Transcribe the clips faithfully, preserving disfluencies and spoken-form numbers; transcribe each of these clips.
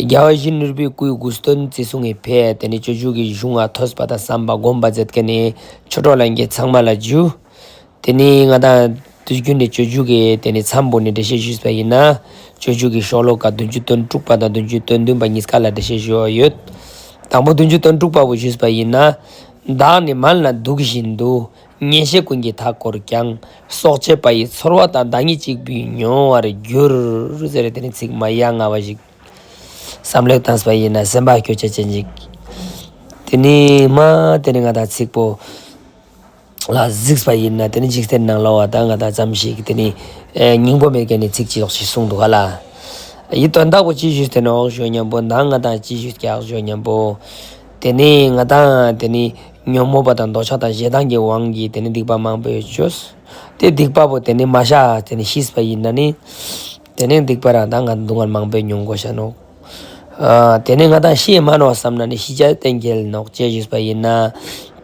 རྒྱལ་བ་ཡིད་བཞིན་ནོར་བུའི་སྐུའི་དགུ་སྟོན་བརྩི་སྲུང་ངི་ཕིའ་ཏེ་ནེ་སྤྱོད་འཇུག་གི་གཞུང་ང་ཐོས་པ་དང་བསམ་པ་སྒོམ་པ་མཛད་མཁན་ནི་ཆོས་གྲོགས་ལྷན་རྒྱས་ཚང་མ་ལ་ཇུ། ཏེ་ནེ་ང་དང་དུས་རྒྱུན་ནེ་སྤྱོད་འཇུག་གི་ཏེ་ནེ་མཚམས་པོ་ནེ་འགྲེལ་བཤད་ཞུས་པ་ཡིན་ན། སྤྱོད་འཇུག་གི་ཤོ་ལོ་ཀ་བདུན་ཅུ་དོན་དྲུག་པ་དང་བདུན་ཅུ་དོན་བདུན་པ་གཉིས་ཀ་ལ་འགྲེལ་བཤད་ཞུ་བ་ཡོད། དང་པོ་བདུན་ཅུ་དོན་དྲུག་པ་བོ་ཞུས་པ་ཡིན་ན། བདག་ནི་མལ་ན་འདུག་བཞིན་དུ། གཉེན་བཤེས་ཀུན་གྱིས་མཐའ་བསྐོར་ཀྱང་། སྲོག་བཅད་པ་ཡི་ཚོར་བ་དང་། བདག་ཉིད་གཅིག་པུས་མྱོང་བར་འགྱུར། ཟེར་ཏེ་ནེ་ཚིག་མ་ཡ་ང་བ་ཞིག་བསམ་བློ་བཏང་པ་ཡིན་ན་སེམས་པ་སྐྱོ་ཆ་ཅན་ཞིག་ཏེ་ནེ་མ་ཏེ་ནེ་ང་དང་ཚིག་པོ་ལ་གཟིགས་པ་ཡིན་ན་ཏེ་ནེ་འཇིག་རྟེན་ནང་ལོགས་པ་དང་ང་དང་ཙམ་ཞིག་ཏེ་ནེ་ཨེ་སྙིང་པོ་མེད་མཁན་ནི་ཚིག་ཅིག་ཞིག་གསུངས་འདུག་ག་ལེ། ཡི་དོན་དག་པོ་ཅི་ཞུས་ཏེ་ནོག་ཞུ་ཉམ་པོ་ན་ང་དང་ཅི་ཞུས་ཀྱག་ཞུ་ཉམ་པོ། ཏེ་ནེ་ང་དང་ཏེ་ནེ་ཉོན་མོངས་པ་དང་འདོད་ཆགས་དང་ཞེ་སྡང་གི་དབང་གིས་ཏེ་ནེ་སྡིག་པ་མང་པོ་ཡོད་ཅོས། ཏེ་སྡིག་པ་པོ་ཏེ་ནེ་མ་ཤ་ཏེ་ནེ་ཤིས་པ་ཡིན་ན་ནི། ཏེ་ནེ་སྡིག་པ་རང་དང་ང་སྡུག་བསྔལ་མང་པོ་མྱོང་དགོས་ཤ་ནོག་ཨ་ཏེ་ནེ་ང་དང་ཤི་མ་ནོག་བསམ་ན་ནི་ཤི་ཆ་གཏན་འཁེལ་ནོག་ཅེས་ཞུས་པ་ཡིན་ན།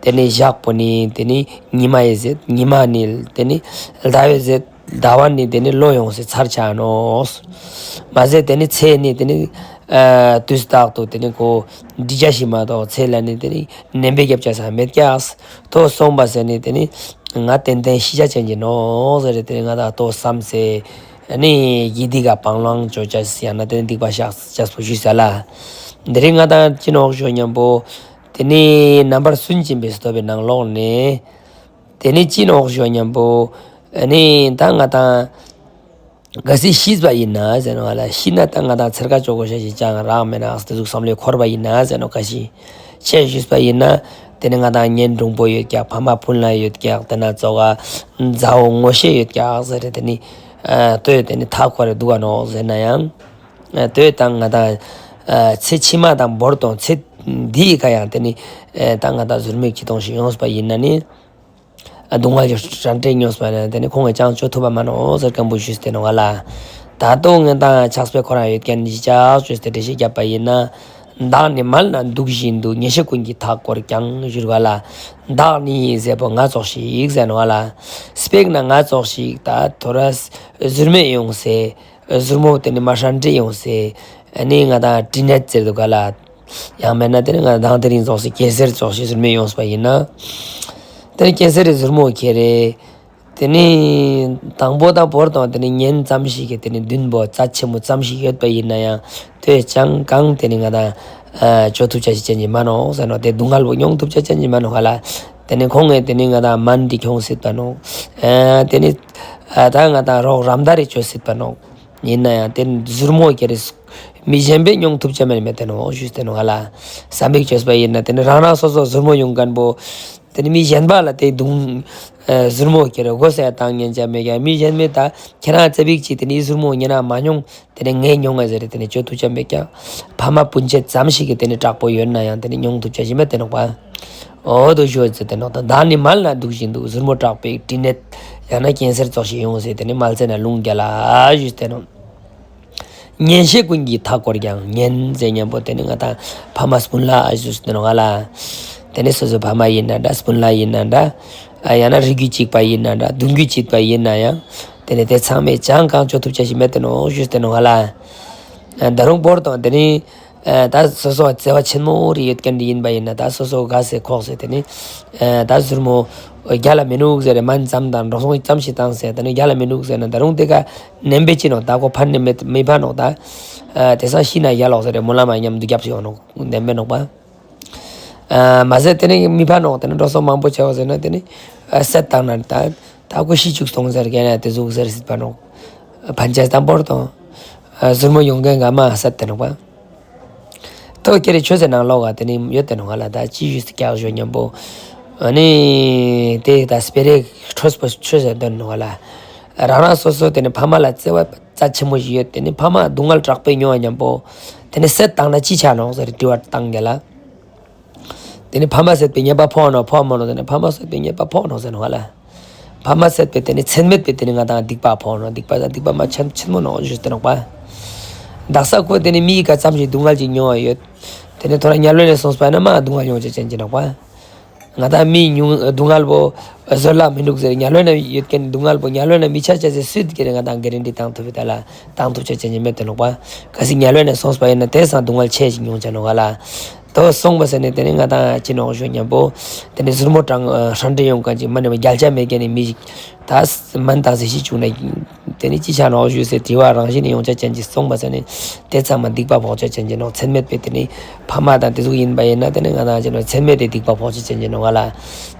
ཏེ་ནེ་ཞག་པོ་ནི་ཏེ་ནེ་ཉི་མ་ཡི་ཟད་ཉི་མ་ནི་ཏེ་ནེ་ཟླ་བའི་ཟད་ཟླ་བ་ནི་ཏེ་ནེ་ལོ་ཡོངས་སེ་ཚར་ཆ་ནོག་མ་ཟད་ཏེ་ནེ་ཚེ་ནི་ཏེ་ནེ་ཨ་དུས་རྟག་ཏུ་ཏེ་ནེ་ཁོ་འགྲིབ་ཆ་ཞིག་མ་གཏོགས་ཚེ་ལ་ནི་ཏེ་ནེ་ནེམ་པེ་རྒྱབ་ཆ་ས་མེད་ཀྱག་ཏོ་སོང་པ་ཟེར་ནི་ཏེ་ནེ་ང་ཏན་ཏན་ཤི་ཆ་ཅན་གྱི་ནོག་ཟེར་ཏེ་ནེ་ང་དང་ཏོ་བསམ་སེ་ཨ་ནི་ཡི་སྡིག་ག་སྤང་བླང་ཅོ་ཆ་ཡང་ན་ཏེ་ནེ་སྡིག་པ་བཤགས་ཆ་པོ་ཞུས་ས་ལེ། འདི་རིང་ང་དང་ཅི་ནོག་ཞུ་ཉམ་པོ། ཏེ་ནེ་རྣམ་པར་སུན་འབྱིན་པའི་སྟོབས་པའི་ནང་ལོགས་ནེ། ཏེ་ནེ་ཅི་ནོག་ཞུ་ཉམ་པོ། ཨ་ནི་ད་ང་དང་གལ་སྲིད་ཤིས་པ་ཡིན་ན་ཟེར་ནོག་ལེ། ཤི་ན་ད་ང་དང་ཚེར་ཀ་ཅོ་དགོས་ཤེས་ཅང་རག་མེད་ན་ཏེ་ཟུག་བསམ་བློ་འཁོར་བ་ཡིན་ན་ཟེར་ནོག་ག་ཤི་ཆེ་ཞུས་པ་ཡིན་ན། ཏེ་ནེ་ང་དང་གཉེན་དྲུང་པོ་ཡོད་ཀྱག་ཕ་མ་སྤུན་ལ་ཡོད་ཀྱག་ཏེ་ན་ཙོགས་མཛའ་བོ་ངོ་ཤེས་ཡོད་ཀྱག་ཟེར་ཏེ་ཏེ་ནེ་ཨ་ལྟོས་ཏེ་ནེ་མཐའ་འཁོར་རེ་འདུག་ག་ནོག་ཟེར་ན་ཡང་། ཨ་ལྟོས་དང་ང་དང་ཨ་ཚེ་ཕྱི་མ་དང་བོར་དང་ཚེ་འདིའི་ཀ་ཡང་ཏེ་ནེ་ཨ་ད་ང་དང་ཟུར་མོ་ཅི་ཏོང་ཞིག་ཡོངས་པ་ཡིན་ན་ནི། ཨ་སྡུག་བསྔལ་གྱི་རང་འདྲེ་མྱོངས་པ་ན་ཏེ་ནེ་ཁོང་གི་ཅང་ཅོ་ཐུབ་པ་མ་ནོག་ཟེར་མཁན་པོ་ཞུས་ཏེ་ནོག་ལེ། ད་ལྟོ་ངན་དང་ཆགས་པའི་ཁོ་རང་ཡོད་མཁན་ཞིག་ཅག་ཞུས་ཏེ་འགྲེལ་བཤད་བརྒྱབ་པ་ཡིན་ན། བདག་ནི་མལ་ན་འདུག་བཞིན་དུ། གཉེན་བཤེས་ཀུན་གྱིས་མཐའ་བསྐོར་ཀྱང་། ཞུས་པ་ལེ། བདག་ནི་ཟེར་པོ་ང་ཙོགས་ཤིག་ཟེར་ནོག་ལེ། དཔེར་ན་ང་ཙོགས་ཤིག་ད་ཐོ་རས་ཟུར་མོ་ཡོངས་སེ། ཟུར་མོ་ཏེ་ནེ་མ་རང་འདྲེ་ཡོངས་སེ། ཨ་ནི་ང་དང་ཊིན་ཨེཇ་ཟེར་འདུག་ག་ལེ། ཡང་མེད་ན་ཏེ་ནེ་ང་དང་དེ་རིང་ཙོགས་སེ་ཀེན་སར་ཙོགས་ཤིག་ཟུར་མོ་ཡོངས་པ་ཡིན་ན། ཏེ་ནེ་ཀེན་སར་རི་ཟུར་མོ་ཁྱེར་རེ། ཏེ་ནེ་དང་པོ་དང་བོར་དང་ཏེ་ནེ་ཉེན་ཙམ་ཞིག་གི་ཏེ་ནེ་མདུན་པོ་རྩ་ཆེན་མོ་ཙམ་ཞིག་ཡོད་པ་ཡིན་ན་ཡང་ཏེ་ཅང་གང་ཏེ་ནེ་ང་དང་ཨ་ཅོ་ཐུབ་ཆ་ཞིག་ཅན་ཞིག་མ་ནོག་ཟེར་ནོག་ཏེ་སྡུག་བསྔལ་བོ་མྱོང་ཐུབ་ཆ་ཅན་ཞིག་མ་ནོག་ག་ལེ། ཏེ་ནེ་ཁོང་ངི་ཏེ་ནེ་ང་དང་སྨན་འདི་ཁྱོང་སྲིད་པ་ནོག་ཨ་ཏེ་ནེ་ཨ་ད་ང་དང་རོགས་རམ་འདྲ་རེ་ཅོ་སྲིད་པ་ནོག་ཡིན་ན་ཡང་ཏེ་ཟུར་མོ་ཁྱེར་རེ་མི་གཞན་པས་མྱོང་ཐུབ་ཆ་མེད་མེད་ཏེ་ནོག་ཞུས་ཏེ་ནོག་ག་ལེ། བསམ་པའི་ཅོས་པ་ཡིན་ན་ཏེ་ནེ་རང་རང་སོ་སོ་ཟུར་མོ་ཡོང་མཁན་པོ། ཏེ་ནེ་མི་གཞན་པ་ལ་ཏེ་དུང་ཨ་ཟུར་མོ་ཁྱེར་རེ་དགོས་ས་ཡ་བཏང་ཉན་ཆ་མེད་ཀྱག་མི་གཞན་མེད་ད་ཁྱེད་རང་ཙ་པིག་ཅིག་ཏེ་ནེ་ཟུར་མོ་ཉན་ན་མ་མྱོང་། ཏེ་ནེ་ངས་མྱོང་ང་ཟེར་ཏེ་ནེ་ཅོ་ཐུབ་ཆ་མེད་ཀྱག་ཕ་མ་སྤུན་མཆེད་ཙམ་ཞིག་གི་ཏེ་ནེ་དྲག་པོ་ཡོད་ན་ཡང་ཏེ་ནེ་མྱོང་ཐུབ་ཆ་ཞིག་མེད་ཏེ་ནོག་པ། འོ་དོ་ཞུ་ཟེར་ཏེ་ནོག་ད་བདག་ནི་མལ་ན་འདུག་བཞིན་དུ། ཟུར་མོ་དྲག་པོའི་ཊིན་ཨེཇ་ཡང་ན་ཀེན་སར་ཙོགས་ཤིག་ཡོངས་སེ་ཏེ་ནེ་མལ་ཆེན་ན་ལུང་རྒྱལ་ལ་ཞུས་ཏེ་ནོག་གཉེན་བཤེས་ཀུན་གྱིས་མཐའ་བསྐོར་ཀྱང་། གཉེན་ཟེར་ཉམ་པོ་ཏེ་ནེ་ང་དང་ཕ་མ་སྤུན་ལ་ཨ་ཞུས་ཏེ་ནོག་ག་ལེ། ཏེ་ནེ་སོ་སོ་ཕ་མ་ཡིན་ན་འདྲ་སྤུན་ལ་ཡིན་ན་འདྲ། ཨ་ཡང་ན་རིགས་རྒྱུད་གཅིག་པ་ཡིན་ན་འདྲ་གདུང་རྒྱུད་གཅིག་པ་ཡིན་ན་ཡང་། ཏེ་ནེ་ཏེ་ཚང་མས་ཅང་གང་ཅོ་ཐུབ་ཆ་ཞིག་མེད་ཏེ་ནོག་ཞུས་ཏེ་ནོག་ག་ལེ། ཨ་ད་རུང་བོར་དང་ཏེ་ནེ་ཨ་ད་སོ་སོ་བརྩེ་བ་ཆེན་མོ་རེ་ཡོད་མཁན་རེ་ཡིན་པ་ཡིན་ན་ད་སོ་སོ་དགའ་སེ་ཁོག་སེ་ཏེ་ནེ་ཨ་ད་ཟུར་མོ་རྒྱལ་ལ་མི་ནུག་ཟེར་རེ་སྨན་ཙམ་དང་འགྲོ་སོང་ཙམ་ཞིག་བཏང་སེ་ཏེ་ནེ་རྒྱལ་ལ་མི་ནུག་ཟེར་ན་ད་རུང་ཏེ་ཀ་ནེམ་པེ་ཅི་ནོག་ད་ཁོ་ཕན་ནི་མི་ཕན་ནོག་ད་ཨ་ཏེ་སང་ཤི་ན་རྒྱལ་ལོག་ཟེར་རེ་སྨོན་ལམ་མཉམ་དུ་རྒྱབ་སེ་ཡོང་ནོག་ནེམ་པེ་ནོག་པ། ཨ་མ་ཟད་ཏེ་ནེ་མི་ཕན་ནོག་ཏེ་ནེ་འགྲོ་སོང་མང་པོ་ཆེ་བ་ཟེར་ན་ཏེ་ནེ་ཨ་སད་བཏང་ན་ད་ད་ཁོ་ཤི་ཅུག་སོང་ཟེར་གན་ན་ཏེ་ཟུག་ཟེར་སྲིད་པ་ནོག་ཕན་ཆད་དང་བོར་དང་ཨ་ཟུར་མོ་ཡོང་མཁན་ག་མ་སད་ཏེ་ནོག་པ། ཏོ་ཁྱེར་རེ་ཆོས་ཟེར་ནང་ལོགས་ཀ་ཏེ་ནེ་ཡོད་ཏེ་ནོག་ག་ལེ། ད་ཅི་ཞུས་ཏེ་ཀྱག་ཞུ་ཉམ་པོ། ཨ་ནི་ཏེ་ད་སྤེ་ར་ཁྲོས་པོ་ཆོས་ཟེར་དོན་ནོག་ག་ལེ། རང་རང་སོ་སོ་ཏེ་ནེ་ཕ་མ་ལ་བརྩེ་བ་རྩ་ཆེན་མོ་ཞིག་ཡོད། ཏེ་ནེ་ཕ་མ་སྡུག་བསྔལ་དྲག་པོ་མྱོང་བ་ཉམ་པོ། ཏེ་ནེ་སད་བཏང་ན་ཅི་ཆ་ནོག་ཟེར་དྲི་བ་བཏང་ག་ལེ། ཏེ་ནེ་ཕ་མ་སད་པའི་ཉེས་པ་ཕོག་ནོག་ཕོག་མ་ནོག་ཏེ་ནེ་ཕ་མ་སད་པའི་ཉེས་པ་ཕོག་ནོག་ཟེར་ནོག་ག་ལེ། ཕ་མ་སད་པའི་ཏེ་ནེ་ཚད་མེད་པའི་ཏེ་ནེ་ང་དང་སྡིག་པ་ཕོག་ནོག་སྡིག་པ་དང་སྡིག་པ་མ་ཆེན་ཆེན་མོ་ནོག་ཞུས་ཏེ་ནོག་པ། དག་ས་ཁོ་ཏེ་ནེ་མི་ཡི་ཀ་ཙམ་ཞིག་སྡུག་བསྔལ་ཅིག་མྱོང་བ་ཡོད། ཏེ་ནེ་ཐོ་རེ་དམྱལ་བ་ནེ་སོང་པ་ན་མ་སྡུག་བསྔལ་མྱོང་ཆ་ཅན་ཅིག་ནོག་པ། ང་དང་མི་ཉུང་སྡུག་བསྔལ་བོ་བཟོད་གླགས་མི་འདུག་ཟེར། དམྱལ་བའི་ནང་ཡོད་མཁན་སྡུག་བསྔལ་བོ་དམྱལ་བའི་ནང་མི་ཆ་ཆ་ཟེར་སུས་ཀྱི་རེ་ང་དང་གེ་རན་ཊི་བཏང་ཐུབ་པའི་ད་ལ་བཏང་ཐུབ་ཆ་ཅན་ཅིག་མེད་དེ་ནོག་པ། གལ་སྲིད་དམྱལ་བའི་ནང་སོང་པ་ཡིན་ན་དེ་སང་སྡུག་བསྔལ་ཆེ་ཞིག་མྱོང་ཆ་ནོག་ག་ལ། དོ་སོང་པ་ཟེར་ནས་དེ་ནས་ང་དང་ཅི་ནོག་ཞུ་མཉམ་པོ་དེ་ནས་ཟུར་མོ་དྲང་ཧྲན་ཏེ་ཡོང་མཁན་ཅིག་མ་ནས་མ་རྒྱལ་ཆ་མེད་མཁན་ནི་མི་ཞིག་ད་སྨན་བཏང་ཟེར་ཞིག་བྱུང་ན་དེ་ནས་ཅི་ཆ་ནོག་ཞུ་ཟེར་དྲི་བ་རང་བཞིན་ནས་ཡོང་ཆ་ཅན་ཅིག་སོང་པ་ཟེར་ནས་དེ་ཚང་མ་སྡིག་པ་ཕོག་ཆ་ཅན་ཅིག་ནོག། མཚམས་མེད་པའི་དེ་ནས་ཕ་མ་དང་དེ་ཟུག་ཡིན་པ་ཡིན་ན་དེ་ནས་ང་དང་ཅི་ནོག་མཚམས་མེད་དེ་སྡིག་པ་ཕོག་ཆ་ཅན་ཅིག་ནོག་ག་ལ།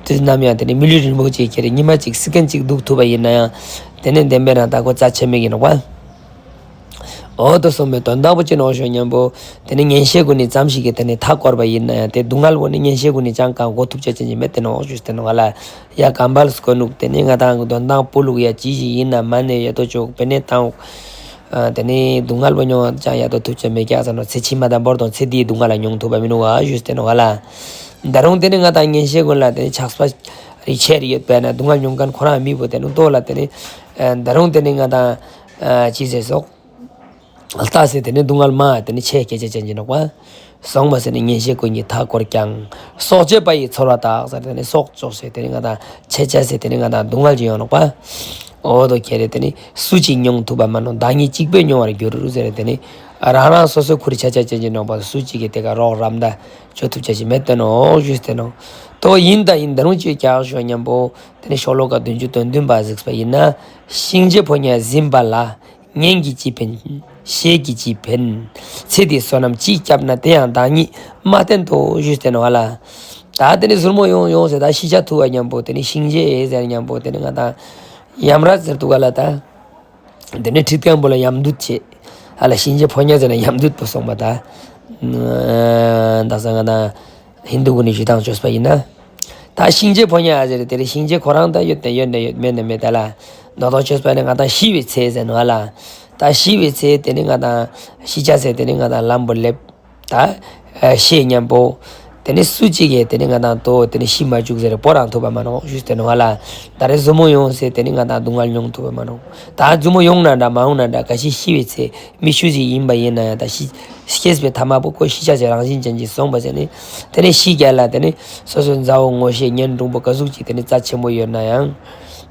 དུས་ནམ་ཡང་དེ་ནས་མི་ལུས་རིན་པོ་ཆེ་ཁྱེར་ཉི་མ་གཅིག་སི་ཀན་གཅིག་འདུག་ཐུབ་པ་ཡིན་ན་ཡང་དེ་ནས་བདེན་པའི་རང་ད་ཁོ་རྩ་ཆེན་མེད་ཀྱི་ནོག་པ། འོ་དོ་སོང་པའི་དོན་དག་པོ་ཅི་ནོག་ཞུ་མཉམ་པོ། དེ་ནི་གཉེན་བཤེས་ཀུན་ནི་ཙམ་ཞིག་གིས་དེ་ནི་མཐའ་བསྐོར་བ་ཡིན་ན་ཡང་དེ་སྡུག་བསྔལ་བོ་ནི་གཉེན་བཤེས་ཀུན་ནི་ཅང་གང་གོ་ཐུབ་ཆ་ཅན་ཅིག་མེད་དེ་ནོག་ཞུས་ཏེ་ནོག་ལ། ཡ་གམ་པལ་སྐོ་ནུག་དེ་ནི་ང་དང་གི་དོན་དག་པོ་ལུག་ཡ་ཅི་ཞིག་ཡིན་ན་མ་ནས་ཡ་དོ་ཅོག་པེ་ནེ་བཏང་། དེ་ནི་སྡུག་བསྔལ་བོ་མྱོང་ཅང་ཡ་དོ་ཐུབ་ཆ་མེད་ཀྱག་ཟེར་ནོག། ཚེ་ཕྱི་མ་དང་བོར་དང་ཚེ་འདིའི་སྡུག་བསྔལ་ལ་མྱོང་ཐུབ་པ་མི་ནུག་ག་ཞུས་ཏེ་ནོག་ལ། ད་རུང་དེ་ནི་ང་དང་གཉེན་བཤེས་ཀུན་ལ་དེ་ནི་ཆགས་པ་རིག་ཆད་ཡོད་པས་ན་སྡུག་བསྔལ་མྱོང་མཁན་ཁོ་རང་མི་བོ་དེ་ནི་ལྟོ་ལ་དེ་ནི་ད་རུང་དེ་ནི་ང་དང་ཅི་ཟེར་སོག། ལྟ་སེ་དེ་ནི་སྡུག་བསྔལ་མ་དེ་ནི་ཆེ་སྐད་ཆ་ཅན་གྱི་ནོག་པ། སོང་པ་ཟེར་ནི་གཉེན་བཤེས་ཀུན་གྱིས་མཐའ་བསྐོར་ཀྱང་། སྲོག་གཅོད་པ་ཡི་ཚོར་བ་དག་ཟེར་དེ་ནི་སྲོག་གཅོད་སེ་དེ་ནི་ང་དང་ཆེ་ཆ་སེ་དེ་ནི་ང་དང་སྡུག་བསྔལ་ཅིག་ཡོང་ནོག་པ། འོ་དོ་ཁྱེར་རེ་དེ་ནི་སུ་གཅིག་མྱོང་ཐུབ་པ་མ་ནོག། བདག་ཉིད་གཅིག་པུས་མྱོང་བར་འགྱུར་ཟེར་དེ་ནི་རང་རང་སོ་སོའི་ཁུར་ཆ་ཆ་ཅན་གྱི་ནོག་པ། སུ་གཅིག་གིས་དེ་ཀ་རོགས་རམ་ད་ཅོ་ཐུབ་ཆ་ཞིག་མེད་དེ་ནོག་ཞུས་ཏེ་ནོག། དོ་ཡིན་ད་ཡིན་ད་རུང་ཅི་ཀྱག་ཞུ་མཉམ་པོ་དེ་ནི་ཤོ་ལོ་ཀ་བདུན་ཅུ་དོན་བདུན་པ་གཟིགས་པ་ཡིན་ན། གཤིན་རྗེ་ཕོ་ཉ་ཟིན་པ་ལ། གཉེན་གྱིས་ཅི་ཕན། བཤེས་ཀྱིས་ཅི་ཕན། ཚེ་འདིའི་བསོད་ནམས་ཅིས་བསྐྱབས་ན། དེ་ཡང་བདག་ཉིད་མ་བསྟེན་ཏོ་ཞུས་ཏེ་ནོག་ལ། ད་དེ་ནི་ཟུར་མོ་ཡོང་ཡོང་ཟེར་ད་ཤི་ཆ་ཐུབ་པ་མཉམ་པོ་དེ་ནི་གཤིན་རྗེ་ཟེར་མཉམ་པོ་དེ་ནི་ང་དང་ཡམ་རཱ་ཟེར་འདུག་ག་ལ། ད་དེ་ནི་ཁྲིད་མཁན་པོ་ལ་ཡམ་དུད་ཅེས་ཧ་ལ། གཤིན་རྗེ་ཕོ་ཉ་ཟེར་ན་ཡམ་དུད་པོ་སོང་པ་ད། ད་ས་ང་དང་ཧིན་དུ་གུན་ནི་ཞུ་སྟངས་ཅོས་པ་ཡིན་ན། ད་གཤིན་རྗེ་ཕོ་ཉ་ཟེར་དེ་རེ་གཤིན་རྗེ་ཁོ་རང་ད་ཡོད་ན་ཡོད་ན་ཡོད་མེད་ན་མེད་ད་ལ། ནོ་དོ་ཅོས་པ་ནི་ང་དང་ཤི་བའི་ཚེ་ཟེར་ནོག་ལ། ད་ཤི་བའི་ཚེ་དེ་ནི་ང་དང་ཤི་ཆ་ཟེར་དེ་ནི་ང་དང་ལམ་པོ་ལེབ། ད་ཤེས་མཉམ་པོ། དེ་ནི་སུ་གཅིག་གིས་དེ་ནི་ང་དང་དོ་དེ་ནི་ཤི་མ་བཅུག་ཟེར་བོར་རང་ཐུབ་པ་མ་ནོག་ཞུས་ཏེ་ནོག་ལ། ད་རེ་ཟུར་མོ་ཡོང་ཟེར་དེ་ནི་ང་དང་སྡུག་བསྔལ་མྱོང་ཐུབ་པ་མ་ནོག། ད་ཟུར་མོ་ཡོང་ན་འདྲ་མ་ཡོང་ན་འདྲ་ག་ཤི་ཤི་བའི་ཚེ་མི་ཤུ་ཞིག་ཡིན་པ་ཡིན་ན་ཡང་ད་ཤི་སྐྱེས་པའི་ཐ་མ་པོ་ཁོ་ཤི་ཆ་ཟེར་རང་བཞིན་ཅན་གྱི་སོང་པ་ཟེར་ནི། དེ་ནི་ཤི་རྒྱལ་ལ་དེ་ནི་སོ་སོའི་མཛའ་བོ་ངོ་ཤེས་གཉེན་དྲུང་པོ་ག་ཟུག་ཅིག་དེ་ནི་རྩ་ཆེན་པོ་ཡོད་ན་ཡང་།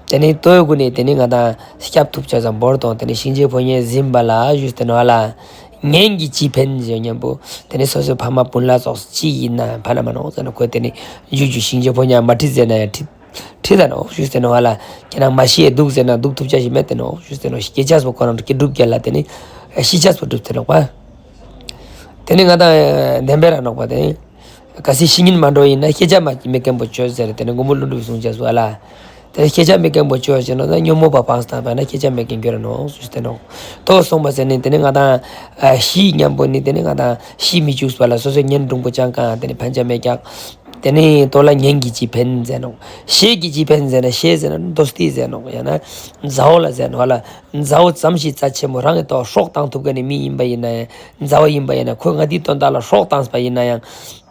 དེ་ནི་ལྟོས་གུན་ནི་དེ་ནི་ང་དང་སྐྱབས་ཐུབ་ཆ་ཙམ་བོར་དང་དེ་ནི་གཤིན་རྗེ་ཕོ་ཉ་ཟིན་པ་ལ་ཞུས་ཏེ་ནོག་ལ། གཉེན་གྱིས་ཅི་ཕན་ཟེར་མཉམ་པོ། དེ་ནི་སོ་སོའི་ཕ་མ་སྤུན་ལ་སོགས་ཅི་ཡིན་ན་ཕན་མ་ནོག་ཟེར་ན་ཁོས་དེ་ནི་ཇུ་ཇུ་གཤིན་རྗེ་ཕོ་ཉ་མ་ཁྲིད་ཟེར་ན་ཡང་ཁྲིད། ཁྲིད་ད་ནོག་ཞུས་ཏེ་ནོག་ལ། ཁྱེད་རང་མ་ཤི་ཡེ་འདུག་ཟེར་ན་འདུག་ཐུབ་ཆ་ཞིག་མེད་དེ་ནོག་ཞུས་ཏེ་ནོག། སྐྱེ་ཆས་པོ་ཁོ་རང་སྐྱེ་སྒྲུབ་རྒྱལ་ལ་དེ་ནི་ཤི་ཆས་པོ་སྒྲུབ་ཏེ་ནོག་པ། དེ་ནི་ང་དང་བདེན་པའི་རང་ནོག་པ་དེ། གལ་སྲིད་ཤི་ཉིན་མ་འགྲོ་ཡིན་ན་སྐྱེ་ཆ་མ་མེད་མཁན་པོ་ཅོས་ཟེར་དེ་ནི་མགོན་པོ་ཀླུ་སྒྲུབ་གསུང་ཆ་སུ་ཨ་ལ། དེ་ནི་སྐྱེ་ཆ་མེད་མཁན་པོ་ཅོས་ཟེར་ནོག་ད་ཉོན་མོངས་པ་སྤངས་བཏང་པ་ན་སྐྱེ་ཆ་མེད་མཁན་གྱུར་ནོག་ཞུས་ཏེ་ནོག། དོ་སོང་པ་ཟེར་ནི་དེ་ནི་ང་དང་ཤི་མཉམ་པོ་ནི་དེ་ནི་ང་དང་ཤི་མི་བཅུག་པ་ལ་སོ་སོའི་གཉེན་དྲུང་པོ་ཅང་གང་དེ་ནི་ཕན་ཆ་མེད་ཀྱག། དེ་ནི་དོ་ལ་གཉེན་གྱིས་ཅི་ཕན་ཟེར་ནོག། བཤེས་ཀྱིས་ཅི་ཕན་ཟེར་ན་བཤེས་ཟེར་ན་དོ་སྟི་ཟེར་ནོག། ཡང་ན་མཛའ་བོ་ལ་ཟེར་ནོག་ལ། མཛའ་བོ་ཙམ་ཞིག་རྩ་ཆེན་པོ་རང་གི་དོ་སྲོག་བཏང་ཐུབ་མཁན་ནི་མི་ཡིན་པ་ཡིན་ན་ཡང་མཛའ་བོ་ཡིན་པ་ཡིན་ན་ཁོས་ང་དེའི་དོན་དག་ལ་སྲོག་བཏང་པ་ཡིན་ན་ཡང་།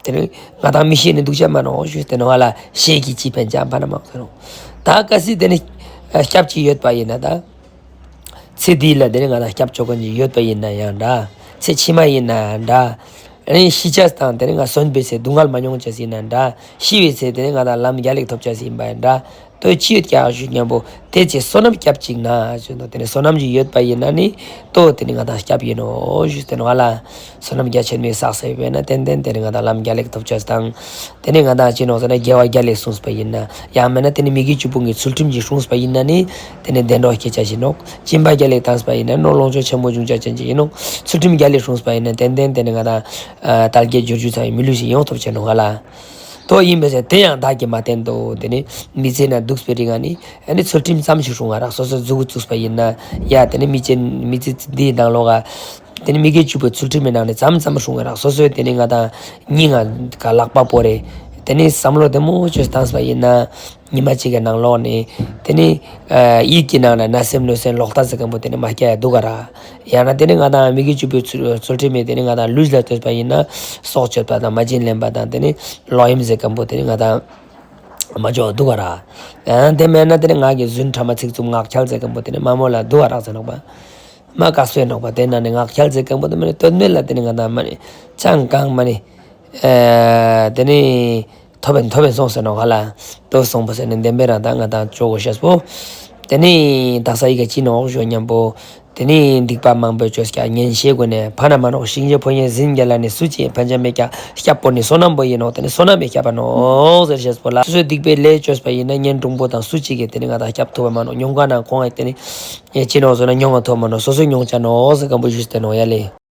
དེ་ནི་ང་དང་མི་ཤི་ནི་འདུག་ཆ་མ་ནོག་ཞུས་ཏེ་ནོག་ལ། བཤེས་ཀྱིས་ཅི་ཕན་ཅང་ཕན་མ་ནོག་ཟེར་ནོག། ད་གལ་སྲིད་དེ་ནི་སྐྱབས་ཅིག་ཡོད་པ་ཡིན་ན་ད། ཚེ་འདི་ལ་དེ་ནི་ང་དང་སྐྱབས་བཅོལ་མཁན་ཅིག་ཡོད་པ་ཡིན་ན་ཡང་འདྲ། ཚེ་ཕྱི་མ་ཡིན་ན་ཡང་འདྲ། ཨ་ནི་ཤི་ཆ་དང་དེ་ནི་ང་གསོན་པའི་ཚེ་སྡུག་བསྔལ་མ་མྱོང་ཆ་ཡིན་ན་འདྲ། ཤི་བའི་ཚེ་དེ་ནི་ང་དང་ལམ་རྒྱལ་ལ་ཐོབ་ཆ་ཡིན་པ་ཡང་འདྲ། དོ་ཅི་ཡོད་ཀྱག་ཞུས་མཉམ་པོ་དེ་ཚེ་བསོད་ནམས་སྐྱབས་གཅིག་ན་ཞུས་ནོག། དེ་ནི་བསོད་ནམས་ཅིག་ཡོད་པ་ཡིན་ན་ནི་དོ་དེ་ནི་ང་དང་སྐྱབས་ཡིན་ནོག་ཞུས་ཏེ་ནོག་ལ། བསོད་ནམས་རྒྱ་ཆེན་མོ་བསགས་ས་ཡོད་པས་ན་ཏན་ཏན་དེ་ནི་ང་དང་ལམ་རྒྱལ་ལ་ཐོབ་ཆ་དང་། དེ་ནི་ང་དང་ཅི་ནོག་ཟེར་ན་དགེ་བ་རྒྱལ་ལ་གསུངས་པ་ཡིན་ན། ཡང་མེད་ན་དེ་ནི་མི་དགེ་བཅུ་སྤོང་གི་ཚུལ་ཁྲིམས་ཀྱི་སྲུངས་པ་ཡིན་ན་ནི། དེ་ནི་བདེ་འགྲོ་སྐྱེ་ཆ་ཞིག་ནོག། སྦྱིན་པ་རྒྱལ་ལ་བཏངས་པ་ཡིན་ན་ནོར་ལོངས་སྤྱོད་ཆེན་པོ་འབྱུང་ཆ་ཅན་ཅིག་ཡིན་ནོག། ཚུལ་ཁྲིམས་རྒྱལ་ལ་སྲུངས་པ་ཡིན་ན་ཏན་ཏན་དེ་ནི་ང་དང་། དལ་བརྒྱད་འབྱོར་བཅུ་ཚང་བའི་མི་ལུས་ཤིག་ཡོང་ཐུབ་ཆ་ནོག་ལ། དོ་ཡིན་པས་ཟེར་དེ་ཡང་བདག་གིས་མ་བསྟེན་ཏོ། དེ་ནི་མི་ཚེ་ན་འདུག་པའི་རིང་ང་ནི་ཨ་ནི་ཚུལ་ཁྲིམས་ཙམ་ཞིག་སྲུང་བ་རག། སོ་སོ་གཟུགས་པོ་བཙུགས་པ་ཡིན་ན་ཡ་དེ་ནི་མི་ཚེ་མི་ཚེ་འདིའི་ནང་ལོགས་ཀ་དེ་ནི་མི་དགེ་བཅུ་པོའི་ཚུལ་ཁྲིམས་མི་ནང་ནས་ཙམ་ཙམ་སྲུང་བ་རག། སོ་སོའི་དེ་ནི་ང་དང་སྙིང་ང་ག་ལག་པ་པོ་རེ། དེ་ནི་བསམ་བློ་བདེ་མོ་ཅོས་བཏངས་པ་ཡིན་ན། ཉི་མ་གཅིག་གི་ནང་ལོགས་ནས་དེ་ནི་ཡིད་ཀྱི་ནང་ལ་བརྣབ་སེམས་གནོད་སེམས་ལོག་ལྟ་ཟེར་མཁན་པོ་དེ་ནི་མ་སྐྱེ་ཡ་འདུག་ག་ར། ཡང་ན་དེ་ནི་ང་དང་མི་དགེ་བཅུ་པོའི་ཚུལ་ཚུལ་ཁྲིམས་མེད་དེ་ནི་ང་དང་ལུས་ལ་ལྟོས་པ་ཡིན་ན་སྲོག་གཅོད་པ་དང་མ་བྱིན་ལེན་པ་དང་དེ་ནི་ལོག་གཡེམ་ཟེར་མཁན་པོ་དེ་ནི་ང་དང་མ་འཇོག་འདུག་ག་ར། ཡང་དེ་མེད་ན་དེ་ནི་ངག་གི་རྫུན་ཕྲ་མ་ཚིག་རྩུབ་ངག་འཁྱལ་ཟེར་མཁན་པོ་དེ་ནི་མ་མོ་ལ་འདུག་ག་ར་ཟེར་ནོག་པ། མ་དཀགས་པའི་ནོག་པ་དེ་ན་ནི་ངག་འཁྱལ་ཟེར་མཁན་པོ་དེ་མ་ནི་དོན་མེད་ལ་དེ་ནི་ང་དང་མ་ནི་ཅང་གང་མ་ནི། དེ་ནི། ཐོབ་པིན་ཐོབ་པིན་སོང་ཟེར་ནོག་ཧ་ལ། ཏོ་སོང་པ་ཟེར་ནེ་བདེན་པའི་རང་ད་ང་དང་ཅོ་གོ་ཤེས་པོ། དེ་ནེ་དག་ས་ཡི་གེ་ཅི་ནོག་ཞུ་ཉམ་པོ། དེ་ནེ་སྡིག་པ་མང་པོ་ཅོས་ཀྱང་ཉན་ཤེས་གོ་ནེ་ཕན་ན་མ་ནོག་གཤིན་རྗེ་ཕོ་ཉའི་ཟིན་རྒྱ་ལ་ནི་སུ་ཅིག་ཕན་ཆད་མེད་ཀྱང་སྐྱབས་པོ་ནི་བསོད་ནམས་པོ་ཡིན་ནོག་དེ་ནེ་བསོད་ནམས་པས་སྐྱབས་པ་ནོག་ཟེར་ཤེས་པོ་ལ། སོ་སོའི་སྡིག་པའི་ལས་ཅོས་པ་ཡིན་ན་ཉན་དྲུང་པོ་དང་སུ་ཅིག་གི་དེ་ནེ་ང་དང་སྐྱབས་ཐུབ་པ་མ་ནོག་མྱོང་ཁ་ན་ཁོང་ངི་དེ་ནེ་ཅི་ནོག་ཟེར་ན་མྱོང་ང་ཐོབ་མ་ནོག་སོ་སོའི་མྱོང་ཆ་ནོག་ཟེར་སྐམ་པོ་ཞུས་ཏེ་ནོག་ཡ་ལེ།